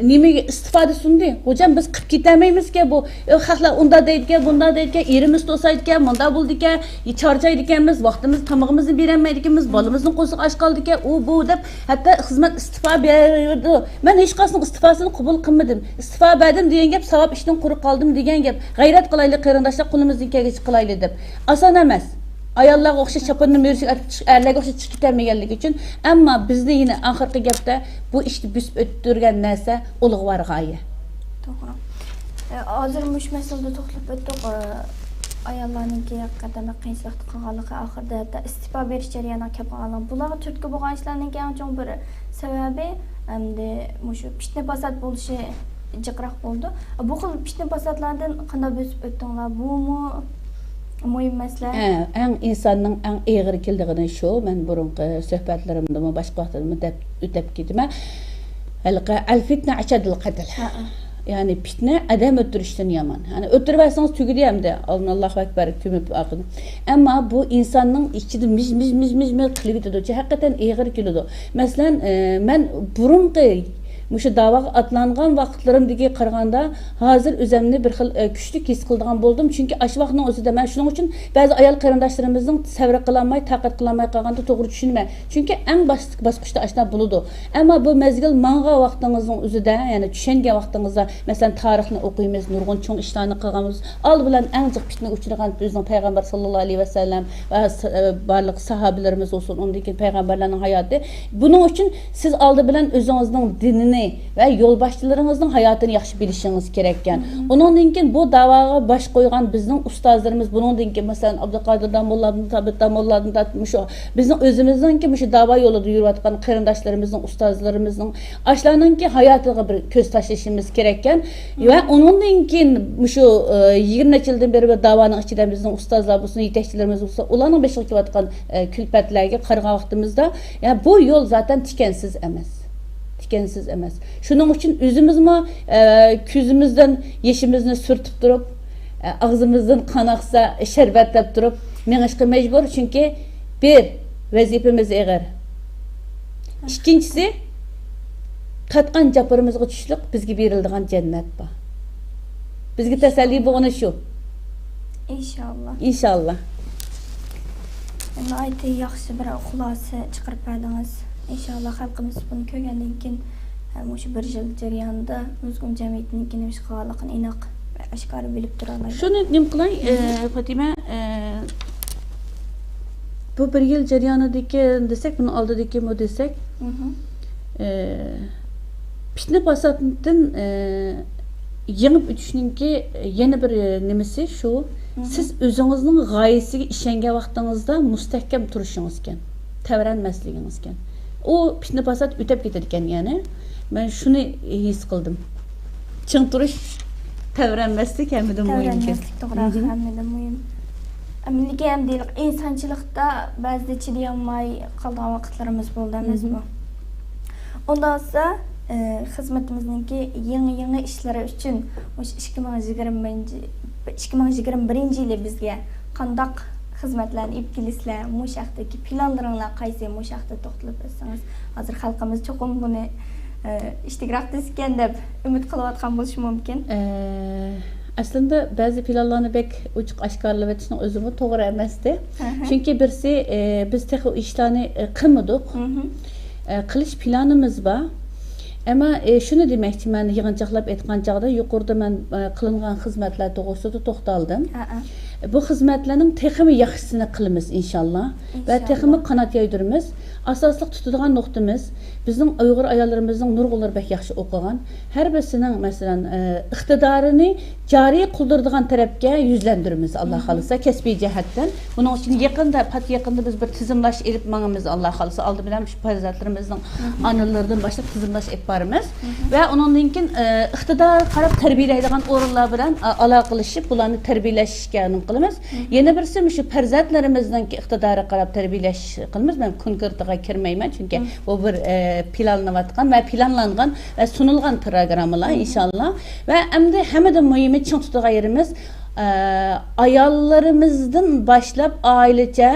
نېمىگە ئىستىفادە سۇندى. «خوجام، بىز قىلىپ كېتەلمەيمىزكەن بۇ. ئۆ، خەقلەر ئۇنداق دەيدىكەن، بۇنداق دەيدىكەن، ئېرىمىز توسايدىكەن، مۇنداق بولىدىكەن، چارچايدىكەنمىز، ۋاقتىمىز، تامىقىمىزنى بېرەلمەيدىكەنمىز، بالىمىزنىڭ قورسىقى ئاچ قالدىكەن، ئۇ، بۇ» دەپ، ھەتتا خىزمەت ئىستېپا بېرىدۇ. مەن ھېچقايسىنىڭ ئىستېپاسىنى قوبۇل قىلمىدىم. ئىستېپا بەردىم دېگەن گەپ، ساۋاب ئىشتىن قۇرۇق قالدىم دېگەن گەپ. غەيرەت قىلايلى قېرىنداشلار، قولىمىزدىن كەلگىچە قىلايلى دەپ. ئاسان ئەمەس. ئاياللارغا ئوخشاش چاپىنىنى مۈرىسىگە ئېتىپ چىقىپ، ئەرلەرگە ئوخشاش چىقىپ كېتەلمىگەنلىكى ئۈچۈن. ئەمما بىزنى يەنە ئاخىرقى گەپتە بۇ ئىشتا بۆسۈپ ئۆتتۈرگەن نەرسە ئۇلۇغۋار غايە. توغرا. ئە، ھازىر مۇشۇ مەسىلىدە توختىلىپ ئۆتتۇق. ئە، ئاياللارنىڭكى ھەقىقەتەن بەك قىيىنچىلىقتا قالغانلىقى، ئاخىرىدا ھەتتا ئىستېپا بېرىش جەريانىغا كەپ قالغانلىقى. بۇلارغا تۈرتكە بولغان ئىشلارنىڭكى ئەڭ چوڭ بىر سەۋەبى، ئەمدى مۇشۇ پىتنە پاسات بولۇشى جىقراق بولىدۇ. بۇ خىل پىتنە پاساتلاردىن قانداق بۆسۈپ ئۆتتۈڭلار؟ بۇمۇ مۇھىم مەسىلە. ئە، ئەڭ ئىنساننىڭ ئەڭ ئېغىر كېلىدىغىنى شۇ، مەن بۇرۇنقى سۆھبەتلىرىمدىمۇ، باشقا ۋاقىتلىرىمدا دەپ ئۆتۈپ كېتىمەن. ھېلىقى ئەل فىتنە ئەشەددۇل قەتل. ھەئە. يەنى پىتنە ئادەم ئۆلتۈرۈشتىن يامان. يەنى ئۆلتۈرۈۋەتسىڭىز تۈگىدى ئەمدى. ئالدىن ئاللاھۇ ئەكبەر، كۆمۈپ ئاقىدۇ. ئەمما بۇ ئىنساننىڭ ئىچىدە مىج، مىج، مىج، مىج، مىج قىلىۋېتىدۇ. ھەقىقەتەن ئېغىر كېلىدۇ. مەسىلەن، ئە، مەن بۇرۇنقى مۇشۇ داۋاغا ئاتلانغان ۋاقىتلىرىمدىكى قارىغاندا، ھازىر ئۆزۈمنى بىر خىل، ئە، كۈچلۈك ھېس قىلىدىغان بولدۇم. چۈنكى ئاشۇ ۋاقىتنىڭ ئۆزىدە مەن شۇنىڭ ئۈچۈن بەزى ئايال قېرىنداشلىرىمىزنىڭ سەۋر قىلالماي، تاقەت قىلالماي قالغاندا توغرا چۈشىنىمەن. چۈنكى ئەڭ باشتىكى باسقۇچتا ئاشۇنداق بولىدۇ. ئەمما بۇ مەزگىل ماڭغان ۋاقتىڭىزنىڭ ئۆزىدە، يەنى چۈشەنگەن ۋاقتىڭىزدا، مەسىلەن، تارىخنى ئوقۇيمىز، نۇرغۇن چوڭ ئىشلارنى قىلغانمىز. ئالدى بىلەن ئەڭ جىق پىتنىگە ئۇچرىغان بىزنىڭ پەيغەمبەر ساللاللاھۇ ئەلەيھى ۋەسەللەم ۋە س-، ئە، بارلىق ساھابىلىرىمىز بولسۇن، ئۇندىن كېيىن پەيغەمبەرلەرنىڭ ھاياتى. بۇنىڭ ئۈچۈن سىز ئالدى بىلەن ئۆزىڭىزنىڭ دىنىنى ۋە يولباشچىلىرىڭىزنىڭ ھاياتىنى ياخشى بىلىشىڭىز كېرەككەن. مم. ئۇنىڭدىن كېيىن بۇ داۋاغا باش قويغان بىزنىڭ ئۇستازلىرىمىز، بۇنىڭدىن كېيىن، مەسىلەن، ئابدۇقادىر داموللادىن تارتىپ، داموللادىن تارتىپ، مۇشۇ بىزنىڭ ئۆزىمىزنىڭكى مۇشۇ داۋا يولىدا يۈرۈۋاتقان قېرىنداشلىرىمىزنىڭ، ئۇستازلىرىمىزنىڭ، ئاشۇلارنىڭكى ھاياتىغا بىر كۆز تاشلىشىمىز كېرەككەن. ۋە ئۇنىڭدىن كېيىن مۇشۇ، ئە، يىگىرمە نەچچە يىلدىن بېرى بىر داۋانىڭ ئىچىدە بىزنىڭ ئۇستازلار بولسۇن، يېتەكچىلىرىمىز بولسۇن، ئۇلارنىڭ بېشىغا كېلىۋاتقان، ئە، كۈلپەتلەرگە قارىغان ۋاقتىمىزدا، يا، بۇ يول زاتەن تىكەنسىز ئەمەس. تىكەنسىز ئەمەس. شۇنىڭ ئۈچۈن ئۆزىمىزمۇ، ئە، كۆزىمىزدىن يېشىمىزنى سۈرتۈپ تۇرۇپ، ئە، ئاغزىمىزدىن قان ئاقسا، شەربەت دەپ تۇرۇپ مېڭىشقا مەجبۇر. چۈنكى بىر، ۋەزىپىمىز ئېغىر. ئىككىنچىسى، تارتقان جاپىرىمىزغا چۈشلۈق بىزگە بېرىلىدىغان جەننەت بار. بىزگە تەسەللى بولغىنى شۇ. ئىنشاللا. ئىنشاللا. ناھايىتى ياخشى بىر خۇلاسە چىقىرىپ بەردىڭىز. ئىنشاللا خەلقىمىز بۇنى كۆرگەندىن كېيىن، ھە، مۇشۇ بىر يىل جەريانىدا نۇزۇگۇم جەمئىيىتىنىڭكى نېمە ئىش قىلغانلىقىنى ئېنىق ۋە ئاشكارا بىلىپ تۇرالايدۇ. شۇنى نېمە قىلاي، ئە، فاتىمە، ئە، بۇ بىر يىل جەريانىدىكى دېسەك، بۇنىڭ ئالدىدىكىمۇ دېسەك، مھم. ئە، پىتنە پاساتتىن، ئە، يېڭىپ ئۆتۈشنىڭكى يەنە بىر نېمىسى شۇ، مھم. سىز ئۆزىڭىزنىڭ غايىسىگە ئىشەنگەن ۋاقتىڭىزدا مۇستەھكەم تۇرۇشىڭىزكەن، تەۋرەنمەسلىكىڭىزكەن. ئۇ پىتنە پاسات ئۆتەپ كېتىدىكەن يەنە. مەن شۇنى ھېس قىلدىم. چىڭ تۇرۇش، تەۋرەنمەسلىك ھەممىدىن مۇھىمكەن. تەۋرەنمەسلىك، توغرا، مھم. ھەممىدىن مۇھىم. ئەمدىكى ئەمدى ئىنسانچىلىقتا بەزىدە چىدىيالماي قالىدىغان ۋاقىتلىرىمىز بولىدۇ ئەمەسمۇ؟ مھم. ئۇنداق بولسا، ئى، خىزمىتىمىزنىڭكى يېڭى، يېڭى ئىشلىرى ئۈچۈن مۇشۇ ئىككى مىڭ يىگىرمە بىرىنچى، ئىككى مىڭ يىگىرمە بىرىنچى يىلى بىزگە قانداق خىزمەتلەرنى ئېلىپ كېلىسىلەر؟ مۇشۇ ھەقتىكى پىلانلىرىڭلار قايسى؟ مۇشۇ ھەقتە توختىلىپ ئۆتسىڭىز، ھازىر خەلقىمىز چوقۇم بۇنى، ئى، ئىچتىكىراق دېسىكەن دەپ ئۈمىد قىلىۋاتقان بولۇشى مۇمكىن. ئە، ئەسلىندە بەزى پىلانلارنى بەك ئوچۇق ئاشكارىلىۋېتىشنىڭ ئۆزىمۇ توغرا ئەمەستى. ئەھە. چۈنكى بىرسى، ئى، بىز تېخى ئۇ ئىشلارنى، ئى، قىلمىدۇق. مھم. ئە، قىلىش پىلانىمىز بار. ئەمما، ئە، شۇنى دېمەكچىمەن، يىغىنچاقلاپ ئېيتقان چاغدا يۇقىرىدا مەن، ئە، قىلىنغان خىزمەتلەر توغرىسىدا توختالدىم. ھەئە. بۇ خىزمەتلەرنىڭ تېخىمۇ ياخشىسىنى قىلىمىز، ئىنشاللا. ۋە ئىنشاللا. تېخىمۇ قانات يايدۇرىمىز. ئاساسلىق تۇتىدىغان نۇقتىمىز، بىزنىڭ ئۇيغۇر ئاياللىرىمىزنىڭ نۇرغۇنلىرى بەك ياخشى ئوقۇغان. ھەر بىرسىنىڭ، مەسىلەن، ئە، ئىقتىدارىنى جارى قىلدۇرىدىغان تەرەپكە يۈزلەندۈرىمىز، ئاللا مھم. خالىسا، كەسپىي جەھەتتىن. بۇنىڭ ئۈچۈن يېقىندا، پات يېقىندا بىز بىر تىزىملاش ئېلىپ ماڭىمىز، ئاللا خالىسا. ئالدى بىلەن مۇشۇ پەرزەنتلىرىمىزنىڭ مھم. ئانىلىرىدىن باشلاپ تىزىملاش ئېلىپ بارىمىز. مھم. ۋە ئۇنىڭدىن كېيىن، ئە، ئىقتىدارغا قاراپ تەربىيەلەيدىغان ئورۇنلار بىلەن، ئا-، ئالاقىلىشىپ، بۇلارنى تەربىيەلەشكە نېمە قىلىمىز. مھم. يەنە بىرسى مۇشۇ پەرزەنتلىرىمىزنىڭكى ئىقتىدارىغا قاراپ تەربىيەلەش قىلىمىز. مەن كونكرېتىغا كىرمەيمەن، چۈنكى مھم. بۇ بىر، ئە، پىلانلىنىۋاتقان ۋە پىلانلانغان ۋە سۇنۇلغان پىروگراممىلار، مھم. ئىنشاللا. ۋە ئەمدى ھەممىدىن مۇھىمى، چىڭ تۇتىدىغان يېرىمىز، ئە، ئاياللىرىمىزدىن باشلاپ ئائىلىچە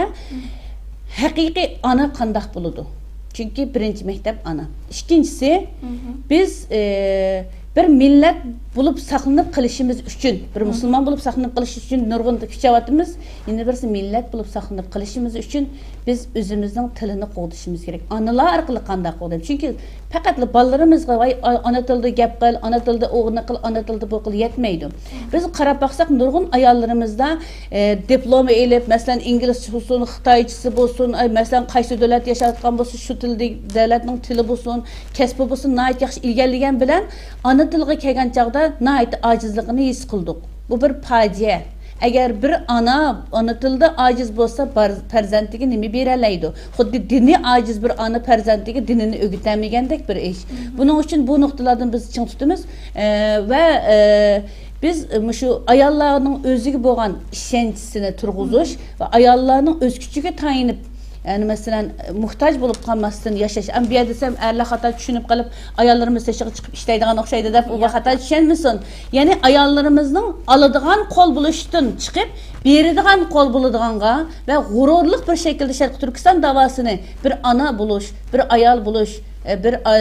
ھەقىقىي ئانا قانداق بولىدۇ؟ چۈنكى بىرىنچى مەكتەپ ئانا. ئىككىنچىسى، مھم. بىز، ئە، بىر مىللەت بولۇپ ساقلىنىپ قېلىشىمىز ئۈچۈن، بىر مھم. مۇسۇلمان بولۇپ ساقلىنىپ قېلىش ئۈچۈن نۇرغۇن كۈچەۋاتىمىز. يەنە بىرسى، مىللەت بولۇپ ساقلىنىپ قېلىشىمىز ئۈچۈن بىز ئۆزىمىزنىڭ تىلىنى قوغدىشىمىز كېرەك. ئانىلار ئارقىلىق قانداق قوغدايمىز؟ چۈنكى پەقەتلا بالىلىرىمىزغا، ۋاي، ئا-، ئانا تىلدا گەپ قىل، ئانا تىلدا ئوغرىنى قىل، ئانا تىلدا بۇ قىل، يەتمەيدۇ. بىز قاراپ باقساق، نۇرغۇن ئاياللىرىمىزدا، ئە، دىپلوم ئېلىپ، مەسىلەن، ئىنگلىزچە بولسۇن، خىتايچىسى بولسۇن، ئاي، مەسىلەن، قايسى دۆلەتتە ياشاۋاتقان بولسا، شۇ تىلدا، دۆلەتنىڭ تىلى بولسۇن، كەسپى بولسۇن، ناھايىتى ياخشى ئىگىلىگەن بىلەن، ئانا تىلغا كەلگەن چاغدا ناھايىتى ئاجىزلىقىنى ھېس قىلدۇق. بۇ بىر پاجىئە. ئەگەر بىر ئانا ئانا تىلدا ئاجىز بولسا، بار-، پەرزەنتىگە نېمە بېرەلەيدۇ؟ خۇددى دىنى ئاجىز بىر ئانا پەرزەنتىگە دىنىنى ئۆگىتەلمىگەندەك بىر ئىش. مھم. بۇنىڭ ئۈچۈن بۇ نۇقتىلاردىن بىز چىڭ تۇتىمىز. ئە، ۋە، ئە، بىز مۇشۇ ئاياللارنىڭ ئۆزىگە بولغان ئىشەنچىسىنى تۇرغۇزۇش مھم. ۋە ئاياللارنىڭ ئۆز كۈچىگە تايىنىپ، يەنى مەسىلەن، موھتاج بولۇپ قالماستىن ياشاش. ئەمما بۇ يەردە دېسەم، ئەرلەر خاتا چۈشىنىپ قېلىپ، ئاياللىرىمىز تېشىغا چىقىپ ئىشلەيدىغان ئوخشايدۇ دەپ، ئۇ ياق، خاتا ياق. چۈشەنمىسۇن. يەنى ئاياللىرىمىزنىڭ ئالىدىغان قول بولۇشتىن چىقىپ، بېرىدىغان قول بولىدىغانغا ۋە غۇرۇرلۇق بىر شەكىلدە شەرقىي تۈركىستان داۋاسىنى بىر ئانا بولۇش، بىر ئايال بولۇش، ئە، بىر، ئە،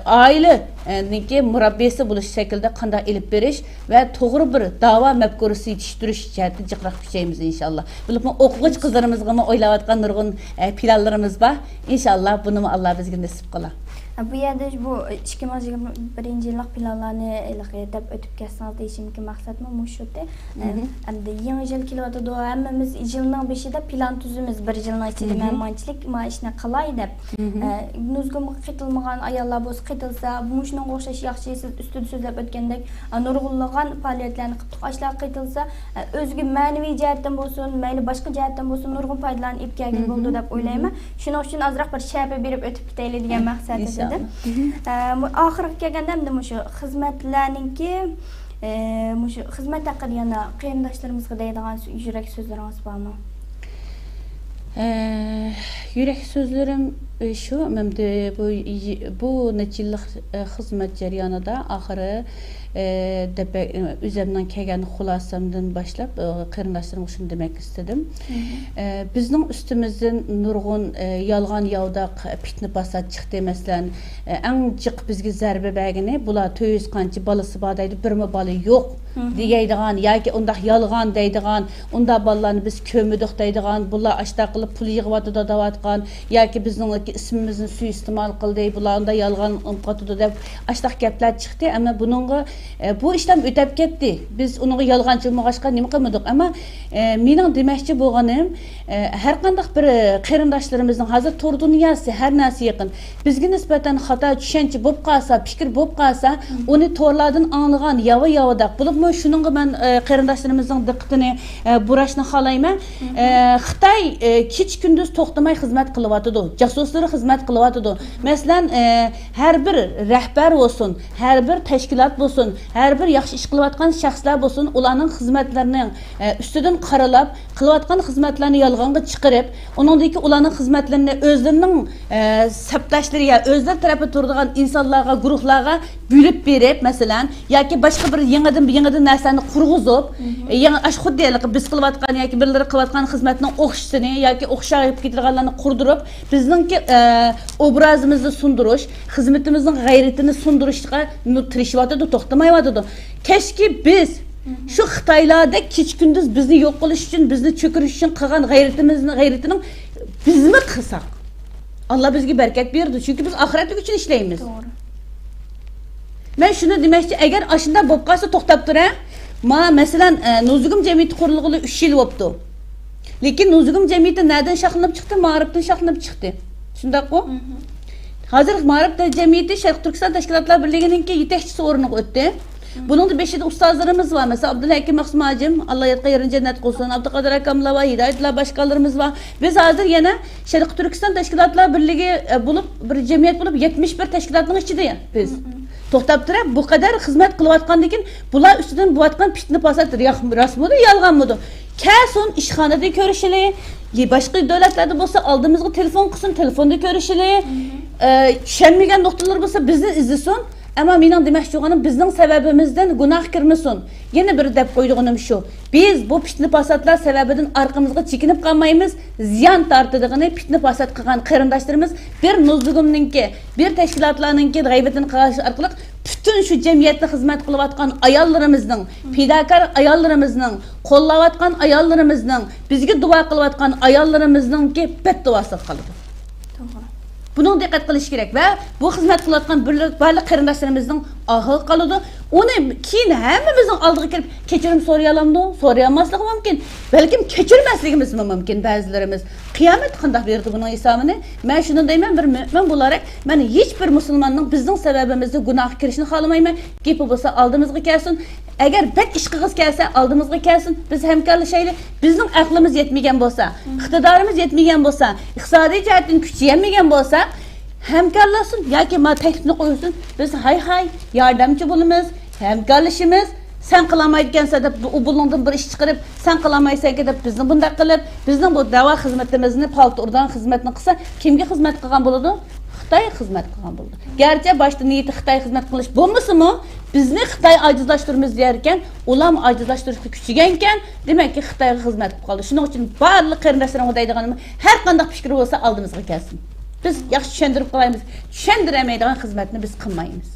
ئائىلە، ئە، نىڭكى مۇرەببىيسى بولۇش شەكلىدە قانداق ئېلىپ بېرىش ۋە توغرا بىر داۋا مەپكۇرىسى يېتىشتۈرۈش جەھەتتە جىقراق كۈچەيمىز، ئىنشاللا. بولۇپمۇ ئوقۇغۇچى قىزلىرىمىزغىمۇ ئويلاۋاتقان نۇرغۇن، ئە، پىلانلىرىمىز بار. ئىنشاللا، بۇنىمۇ ئاللا بىزگە نېسىپ قىلا. بۇ يەردە بۇ ئىككى مىڭ يىگىرمە بىرىنچى يىللىق پىلانلارنى ھېلىقى دەپ ئۆتۈپ كەتسىڭىز دېيىشىمكى مەقسەتمۇ مۇشۇ. مھم. ئەمدى يېڭى يىل كېلىۋاتىدۇ. ھەممىمىز يىلنىڭ بېشىدا پىلان تۈزىمىز. بىر يىلنىڭ ئىچىدە مھم. مەن مانچىلىك ما ئىشنى قىلاي دەپ. مھم. ئە، نۇزۇگۇمغا قېتىلمىغان ئاياللار بولسا قېتىلسا، مۇشۇنىڭغا ئوخشاش ياخشى، سىز ئۈستىدە سۆزلەپ ئۆتكەندەك، ئە، نۇرغۇنلىغان پائالىيەتلەرنى قىپتۇق. ئاشۇلارغا قېتىلسا، ئە، ئۆزىگە مەنىۋى جەھەتتىن بولسۇن، مەيلى باشقا جەھەتتىن بولسۇن، نۇرغۇن پايدىلارنى ئېلىپ كەلگىلى مھم. بولىدۇ دەپ مھم. ئويلايمەن. شۇنىڭ ئۈچۈن ئازراق بىر شەپە بېرىپ ئۆتۈپ كېتەيلى دېگەن مەقسەت ئىنشاللا. ئىدى. مھم. ئە، مۇ-، ئاخىرغا كەلگەندە، ئەمدى مۇشۇ خىزمەتلەرنىڭكى، ئە، مۇشۇ خىزمەت ھەققىدە يەنە قېرىنداشلىرىمىزغا دەيدىغان سۆ-، يۈرەك سۆزلىرىڭىز بارمۇ؟ ئە، يۈرەك سۆزلىرىم، ئە، شۇ، ئەمدى بۇ، بۇ نەچچە يىللىق، ئە، خىزمەت جەريانىدا ئاخىرى، ئە، دەپ، ئە، ئۆزۈمنىڭ كەلگەن خۇلاسەمدىن باشلاپ، ئە، قېرىنداشلىرىمغا شۇنى دېمەك ئىستىدىم. مھم. ئە، بىزنىڭ ئۈستىمىزدىن نۇرغۇن، ئە، يالغان ياۋىداق پىتنە پاسات چىقتى. مەسىلەن، ئە، ئەڭ جىق بىزگە زەربە بەرگىنى، بۇلار تۆت يۈز قانچە بالىسى بار دەيدۇ، بىرمۇ بالا يوق مھم. دېگەيدىغان ياكى ئۇنداق يالغان دەيدىغان، ئۇنداق بالىلارنى بىز كۆرمىدۇق دەيدىغان، بۇلار ئاشتاق قىلىپ پۇل يىغىۋاتىدۇ دەۋاتقان، ياكى بىزنىڭ ئىسمىمىزنى سۇيىئىستېمال قىلدى، بۇلار ئۇنداق يالغان قىلىۋاتىدۇ دەپ ئاشتاق گەپلەر چىقتى. ئەمما بۇنىڭغا، ئە، بۇ ئىشلار ئۆتەپ كەتتى. بىز ئۇنىڭغا يالغانچى بولمىغاچقا نېمە قىلمىدۇق. ئەمما، ئە، مېنىڭ دېمەكچى بولغىنىم، ئە، ھەر قانداق بىر، ئە، قېرىنداشلىرىمىزنىڭ ھازىر تور دۇنياسى، ھەر نەرسە يېقىن. بىزگە نىسبەتەن خاتا چۈشەنچە بولۇپ قالسا، پىكىر بولۇپ قالسا، مھم. ئۇنى تورلاردىن ئاڭلىغان ياۋا ياۋىداق. بولۇپمۇ شۇنىڭغا مەن، ئە، قېرىنداشلىرىمىزنىڭ دىققىتىنى، ئە، بۇراشنى خالايمەن. مھم. ئە، خىتاي، ئە، كېچە كۈندۈز توختىماي خىزمەت قىلىۋاتىدۇ. جاسۇس سۈرى خىزمەت قىلىۋاتىدۇ. مەسىلەن، ئە، ھەر بىر رەھبەر بولسۇن، ھەر بىر تەشكىلات بولسۇن، ھەر بىر ياخشى ئىش قىلىۋاتقان شەخسلەر بولسۇن، ئۇلارنىڭ خىزمەتلىرىنىڭ، ئە، ئۈستىدىن قارىلاپ، قىلىۋاتقان خىزمەتلەرنى يالغانغا چىقىرىپ، ئۇنىڭدىن كېيىن ئۇلارنىڭ خىزمەتلىرىنى ئۆزلىرىنىڭ، ئە، سەپداشلىرى يا ئۆزلىرى تەرەپتە تۇرىدىغان ئىنسانلارغا، گۇرۇھلارغا بۆلۈپ بېرىپ، مەسىلەن، ياكى باشقا بىر يېڭىدىن، يېڭىدىن نەرسىلەرنى قۇرغۇزۇپ، مم. يېڭى ئاشۇ خۇددى ھېلىقى بىز قىلىۋاتقان ياكى بىرلىرى قىلىۋاتقان خىزمەتنىڭ ئوخشىسىنى ياكى ئوخشاپ كېتىدىغانلارنى قۇردۇرۇپ، بىزنىڭكى، ئە، ئوبرازىمىزنى سۇندۇرۇش، خىزمىتىمىزنىڭ غەيرىتىنى سۇندۇرۇشقا نۇ-، تىرىشىۋاتىدۇ، توختىمايۋاتىدۇ. كەچكى بىز مم. شۇ خىتايلاردەك كېچە-كۈندۈز بىزنى يوق قىلىش ئۈچۈن، بىزنى چۆكۈرۈش ئۈچۈن قىلغان غەيرىتىمىزنى، غەيرىتىنىڭ بىزمۇ قىلساق، ئاللا بىزگە بەرىكەت بېرىدۇ. چۈنكى بىز ئاخىرەتلىك ئۈچۈن ئىشلەيمىز. توغرا. مەن شۇنى دېمەكچى، ئەگەر ئاشۇنداق بولۇپ قالسا، توختاپ تۇر، ھە. ما، مەسىلەن، ئە، نۇزۇگۇم جەمئىيىتى قۇرۇلغىلى ئۈچ يىل بوپتۇ. لېكىن نۇزۇگۇم جەمئىيىتى نەدىن شاخلىنىپ چىقتى؟ مائارىپتىن شاخلىنىپ چىقتى. شۇنداققۇ؟ مم. ھازىر مائارىپ جەمئىيىتى شەرقىي تۈركىستان تەشكىلاتلار بىرلىكىنىڭكى يېتەكچىسى ئورنىغا ئۆتتى. مم. بۇنىڭدا بېشىدا ئۇستازلىرىمىز بار. مەسىلەن، ئابدۇلھەكىم مەخسۇم ھاجىم، ئاللا ياتقان يېرىنى جەننەت قىلسۇن، ئابدۇقادىر ئاكاملار بار، ھىدايەتۇللا باشقانلىرىمىز بار. بىز ھازىر يەنە شەرقىي تۈركىستان تەشكىلاتلار بىرلىكى، ئە، بولۇپ، بىر جەمئىيەت بولۇپ، يەتمىش بىر تەشكىلاتنىڭ ئىچىدە بىز. مم. توختاپ تۇرە، بۇ قەدەر خىزمەت قىلىۋاتقاندىن كېيىن، بۇلار ئۈستىدىن بولۇۋاتقان پىتنە پاسات راستمىدۇ، يالغانمىدۇ؟ كەلسۇن، ئىشخانىدا كۆرۈشىلى. يا باشقا دۆلەتلەردە بولسا، ئالدىمىزغا تېلېفون قىلسۇن، تېلېفوندا كۆرۈشىلى. مم. ئە، چۈشەنمىگەن نۇقتىلىرى بولسا، بىزنى ئىزدىسۇن. ئەمما مېنىڭ دېمەكچى بولغىنىم، بىزنىڭ سەۋەبىمىزدىن گۇناھ كىرمىسۇن. يەنە بىر دەپ قويىدىغىنىم شۇ. بىز بۇ پىتنە پاساتلار سەۋەبىدىن ئارقىمىزغا چېكىنىپ قالمايمىز. زىيان تارتىدىغىنى پىتنە پاسات قىلغان قېرىنداشلىرىمىز بىر نۇزۇگۇمنىڭكى، بىر تەشكىلاتلارنىڭكى غەيۋىتىنى قىلىش ئارقىلىق پۈتۈن شۇ جەمئىيەتتە خىزمەت قىلىۋاتقان ئاياللىرىمىزنىڭ، پىداكار ئاياللىرىمىزنىڭ، قوللاۋاتقان ئاياللىرىمىزنىڭ، بىزگە دۇئا قىلىۋاتقان ئاياللىرىمىزنىڭكى بەتدۇئاسىغا قالىدۇ. توغرا. بۇنىڭغا دىققەت قىلىش كېرەك ۋە بۇ خىزمەت قىلىۋاتقان بىرلىك، بارلىق قېرىنداشلىرىمىزنىڭ ئاھىغا قالىدۇ. ئۇنى كېيىن ھەممىمىزنىڭ ئالدىغا كېلىپ كەچۈرۈم سورىيالامدۇ؟ سورىيالماسلىقى مۇمكىن. بەلكىم كەچۈرمەسلىكىمىزمۇ مۇمكىن بەزىلىرىمىز. قىيامەتتە قانداق بېرىدۇ بۇنىڭ ھېسابىنى؟ مەن شۇنى دەيمەن، بىر مۆمىن بولاراق، مەن ھېچبىر مۇسۇلماننىڭ بىزنىڭ سەۋەبىمىزدىن گۇناھقا كىرىشىنى خالىمايمەن. گېپى بولسا ئالدىمىزغا كەلسۇن. ئەگەر بەك ئىش قىلغۇسى كەلسە، ئالدىمىزغا كەلسۇن، بىز ھەمكارلىشايلى. بىزنىڭ ئەقلىمىز يەتمىگەن بولسا، ئىقتىدارىمىز يەتمىگەن بولسا، ئىقتىسادىي جەھەتتىن كۈچ يەتمىگەن بولسا، ھەمكارلاشسۇن ياكى ما تەكلىپنى قويسۇن، بىز ھاي ھاي ياردەمچى بولىمىز، ھەمكارلىشىمىز. سەن قىلالمايدىكەنسەن دەپ، ئۇ بۇلۇڭدىن بىر ئىش چىقىرىپ، سەن قىلالمايسەنكەن دەپ، بىزنى بۇنداق قىلىپ، بىزنىڭ بۇ دەۋا خىزمىتىمىزنى پالتا ئۇرىدىغان خىزمەتنى قىلسا، كىمگە خىزمەت قىلغان بولىدۇ؟ خىتايغا خىزمەت قىلغان بولىدۇ. گەرچە باشتا نىيىتى خىتايغا خىزمەت قىلىش بولمىسىمۇ، بىزنى خىتاي ئاجىزلاشتۇرىمىز دېيەركەن، ئۇلارمۇ ئاجىزلاشتۇرۇشقا كۈچىگەنكەن، دېمەككى خىتايغا خىزمەت قىلىپ قالدى. شۇنىڭ ئۈچۈن بارلىق قېرىنداشلىرىمغا دەيدىغىنىم، ھەر قانداق پىكرى بولسا ئالدىمىزغا كەلسۇن. بىز ياخشى چۈشەندۈرۈپ قىلايمىز. چۈشەندۈرەلمەيدىغان خىزمەتنى بىز قىلمايمىز.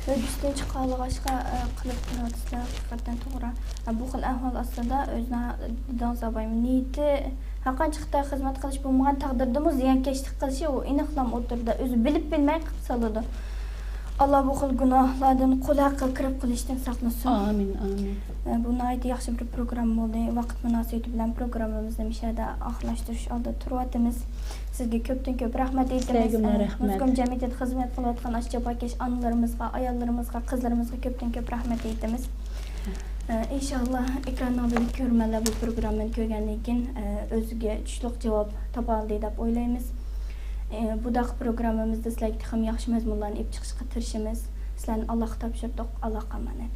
ھۆددىسىدىن چىقالىغاچقا، ئە، قىلىپ تۇرۇۋاتىسىلەر، ھەقىقەتەن توغرا. ئە، بۇ خىل ئەھۋال ئاستىدا ئۆزىنىڭ دېدىڭىز ئابايمۇ نىيىتى، ھەرقانچە خىتاي خىزمەت قىلىش بولمىغان تەقدىردىمۇ زىيانكەشلىك قىلىشى ئۇ ئېنىقلام ئوتتۇرىدا، ئۆزى بىلىپ بىلمەي قىلىپ سالىدۇ. ئاللا بۇ خىل گۇناھلاردىن قۇل ھەققىگە كىرىپ قېلىشتىن ساقلىسۇن. ئامىن، ئامىن. ئە، بۇ ناھايىتى ياخشى بىر پروگرامما بولدى. ۋاقىت مۇناسىۋىتى بىلەن پروگراممىمىزنى مۇشۇ يەردە ئاخىرلاشتۇرۇش ئالدىدا تۇرۇۋاتىمىز. سىزگە كۆپتىن كۆپ رەھمەت ئېيتىمىز. سىزگىمۇ ئە، رەھمەت. نۇزۇگۇم جەمئىيىتىدە خىزمەت قىلىۋاتقان ئاشۇ جاپاكەش ئانىلىرىمىزغا، ئاياللىرىمىزغا، قىزلىرىمىزغا كۆپتىن كۆپ رەھمەت ئېيتىمىز. ئە، ئىنشاللا ئېكراننىڭ بىرىدىكى كۆرۈرمەنلەر بۇ پروگراممىنى كۆرگەندىن كېيىن، ئە، ئۆزىگە چۈشلۈك جاۋاب تاپالىدى دەپ ئويلايمىز. ئە، بۇنداق پروگراممىمىزدا سىلەرگە تېخىمۇ ياخشى مەزمۇنلارنى ئېلىپ چىقىشقا تىرىشىمىز. سىلەرنى ئاللاغا تاپشۇردۇق. ئاللاغا ئامانەت.